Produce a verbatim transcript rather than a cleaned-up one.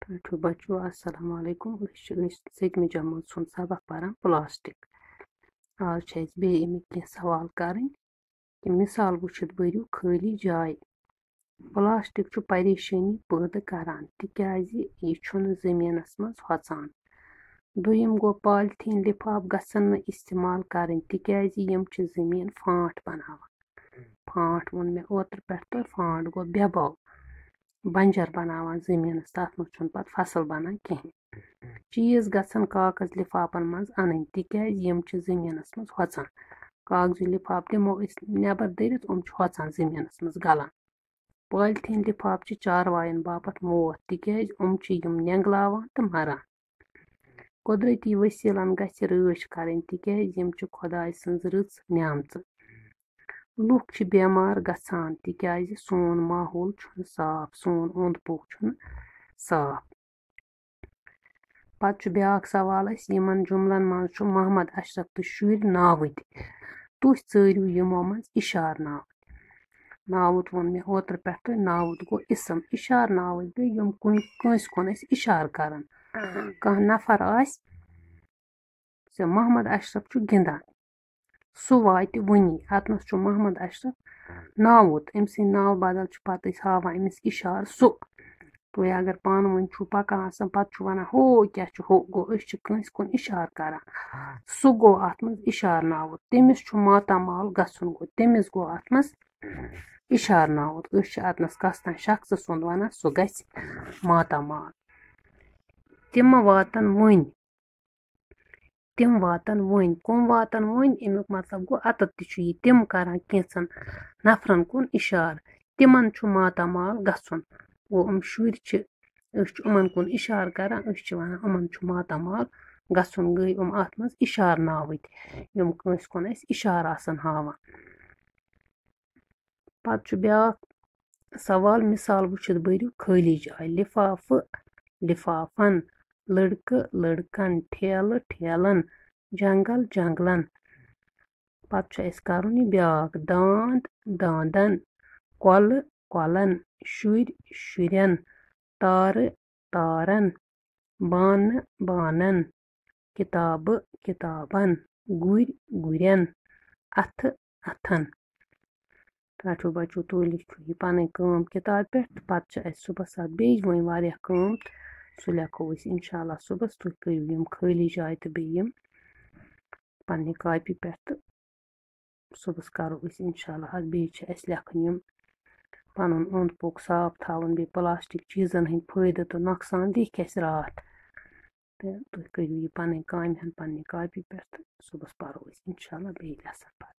ٹھیک بچو، السلام علیکم۔ أسۍ چھِ أسۍ سٔتمہِ جمٲژ ہُنٛد سبق پران پلاسٹک۔ آز چھِ اَسہِ بیٚیہِ اَمِکۍ کینٛہہ سوال کرٕنۍ۔ کہِ مثال وٕچھِتھ بٔرِو خٲلی جاے۔ پلاسٹک چھُ پریشٲنی پٲدٕ کران، تِکیازِ یہِ چھُنہٕ زٔمیٖنَس منٛز ہۄژان۔ دوٚیِم گوٚو، پالیتھیٖن لِفاف گژھن نہٕ استعمال کرٕنۍ، تِکیازِ یِم چھِ زٔمیٖن فانٹ بناوان۔ فانٹ ووٚن مےٚ اوترٕ پٮ۪ٹھ تۄہہِ، فانٹ گوٚو بے باو، بنجر بناوان زٔمیٖنَس، تَتھ منٛز چھُنہٕ پَتہٕ فصل بنان کِہیٖنۍ۔ چیٖز گژھن کاغذ لِفافن منٛز اَنٕنۍ، تِکیازِ یِم چھِ زٔمیٖنَس منٛز ہۄژان۔ کاغذی لِفاف دِمو أسۍ نٮ۪بر دٔرِتھ، یِم چھِ ہۄژان زٔمیٖنَس منٛز، گلان۔ پالیتھیٖن لِفاف چھِ چاروایَن باپتھ موت، تِکیازِ یِم چھِ یِم نٮ۪نٛگلاوان تہٕ مران۔ قۄدرٔتی ؤسیٖلَن گژھِ رٲچھ کرٕنۍ، تِکیازِ یِم چھِ خۄداے سٕنٛز رٕژ نعمژٕ۔ لُکھ چھِ بٮ۪مار گژھان، تِکیازِ سون ماحول چھُنہٕ صاف، سون اوٚنٛد پوٚک چھُنہٕ صاف۔ پتہٕ چھُ بیٛاکھ سوال اَسہِ، یِمن جُملن منٛز چھُ محمد اشرف تہٕ شُرۍ ناوٕتۍ۔ تُہۍ ژٲرِو یِمو منٛز اِشارٕ ناوٕتۍ۔ ناوُت ووٚن مےٚ اوترٕ پٮ۪ٹھ تۄہہِ، ناوُت گوٚو اِسم، اِشارٕ ناوٕتۍ گٔے یِم کُنہِ کٲنٛسہِ کُن اَسہِ اِشارٕ کران۔ کانٛہہ نفر آسہِ، ژےٚ محمد اشرف چھُ گِنٛدان، سُہ واتہِ وُنی۔ اَتنَس چھُ محمد اشرف ناوُت، أمۍ سٕنٛدِ ناوٕ بدل چھُ پتہٕ أسۍ ہاوان أمِس اِشارٕ سُہ۔ تُہۍ اگر پانہٕ ؤنۍ چھُو پکان آسان، پتہٕ چھُ وَنان، "ہو کیٛاہ چھُ، ہو گوٚو"، أسۍ چھِ کٲنٛسہِ کُن اِشارٕ کران۔ سُہ گوٚو اَتھ منٛز اِشارٕ ناوُت، تٔمِس چھُ ماتامال گژھُن گوٚو، تٔمِس گوٚو اَتھ منٛز اِشارٕ ناوُت۔ أسۍ چھِ اَتنَس کَس تام شخصہٕ سُنٛد وَنان، سُہ گژھِ ماتامال۔ تِم واتَن وُنۍ، تِم واتَن وُنۍ۔ کٕم واتَن وُنۍ؟ اَمیُک مطلب گوٚو، اَتَتھ تہِ چھُ یہِ تِم کران کینٛژَن نفرَن کُن اِشارٕ۔ تِمَن چھُ ماتامال گژھُن۔ گوٚو، یِم شُرۍ چھِ، أسۍ چھِ یِمَن کُن اِشارٕ کران، أسۍ چھِ وَنان، یِمَن چھُ ماتامال گژھُن۔ گٔے یِم اَتھ منٛز اِشارٕ ناوٕتۍ، یِم کٲنٛسہِ کُن اَسہِ اِشارٕ آسَن ہاوان۔ پتہٕ چھُ بیٛاکھ سوال، مثال وٕچھِتھ بٔرِو خٲلی جاے۔ لِفافہٕ، لِفافن۔ لٔڑکہٕ، لٔڑکن۔ ٹھیلہٕ، ٹھیلن۔ جنگل، جنگلن۔ پتہٕ چھُ اَسہِ کرُن یہِ بیٛاکھ، داند، داندن۔ کۄلہٕ، کۄلن۔ شُرۍ، شُرٮ۪ن۔ تارٕ، تارن۔ بانہٕ، بانن۔ کِتابہٕ، کِتابن۔ گُرۍ، گُرٮ۪ن۔ اَتھٕ، اَتھن۔ ٹاٹھیو بچو، تُہۍ لیکھِو یہِ پنٕنۍ کٲم کِتابہِ پٮ۪ٹھ، تہٕ پتہٕ چھِ اَسہِ صُبحس اَتھ بیٚیہِ وۄنۍ واریاہ کٲم، تہٕ سُہ لیکھو أسۍ اِنشاء اللہ صُبحس۔ تُہۍ کٔرِو یِم خٲلی جایہِ تہٕ بیٚیہِ یِم پننہِ کاپی پٮ۪ٹھ، تہٕ صُبحس کرو أسۍ اِنشاء اللہ اَتھ۔ بیٚیہِ چھِ اَسہِ لیکھٕنۍ یِم پنُن اوٚنٛد پوٚک صاف تھاوُن، بیٚیہِ پلاسٹک چیٖزن ہٕنٛدۍ فٲیدٕ تہٕ نۄقصان، لیکھۍ اَسہِ راتھ۔ تہٕ تُہۍ کٔرِو یہِ پنٕنۍ کامہِ ہن پننہِ کاپی پٮ۪ٹھ، تہٕ صُبحس پرو أسۍ اِنشاء اللہ بیٚیہِ lesson پتہٕ۔